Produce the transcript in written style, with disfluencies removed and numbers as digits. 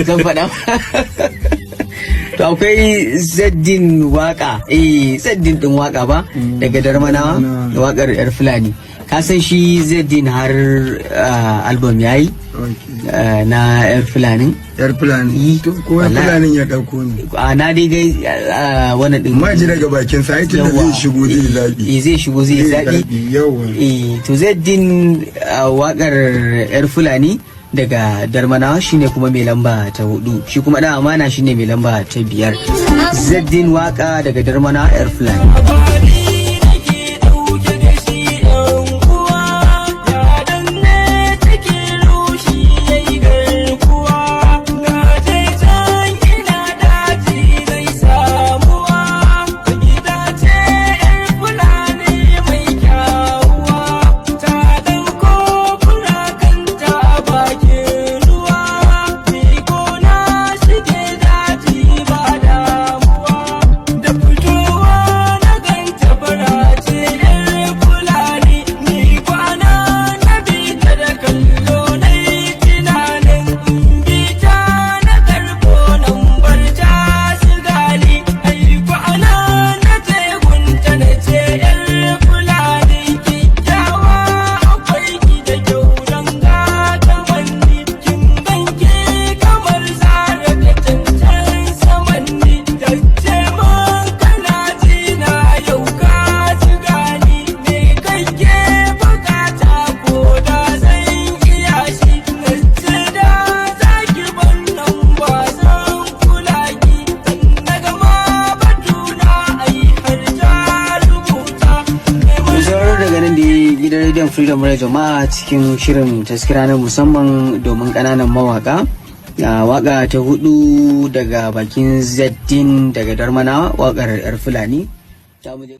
Zan faɗa. To, akwai Zaddin Waka, eh, Zaddin din Waka ba daga Darmanawa, wakar Yar Fulani. Ka san shi Zaddin har album yayi na Yar Fulani. Yar Fulani. To, ko Yar Wallahi. Fulanin ya dauko ne? A na dai gai wannan din. Ma ji daga bakin sa, ai tunda zai shigo zai zabi. Eh, zai shigo zai zabi. Yawa. Eh, to Zaddin wakar Yar Fulani daga Darmanawa shine kuma mai lamba ta hudu, shi kuma Dan Amana shine mai lamba ta biyar. Zaddin Waka daga Darmanawa, Yar Fulani. Labari nake ɗauke da shi, ‘yan uwa, yadan ne cikin rushi yayi garkuwa, na je can ina daji zai samuwa, gida ce ‘yar Fulani mai kyawuwa, ta ɗauko furakanta a bakin ruwa, ni ko na shige daji ba damuwa, da fitowa na ganta farace ‘yar Fulani, ni kwana na bi ta da kallo, na yi tunanin in bi ta na karɓo nan bar ta su gani, ai kwana na je gunta na ce, "Yar Fulani kyakkyawa, akwai ki da kyau don ga kamanni, kin ganke kamar zara da cancan samanni." Ta ce mun, "Kana ji na yau ka ci gani, me kake bukata ko da zan iya shi?" Na ce, "Da zaki ban ba zan kula ki." Na gama batuna, ai har ta rubuta. Mai sauraro, daga nan da gidan rediyon Freedom Radio jama'a cikin shirin taskira na musamman domin kananan mawaka. A waka ta hudu daga bakin Zaddin daga Darmanawa, wakar Yar Fulani. Ta mu je.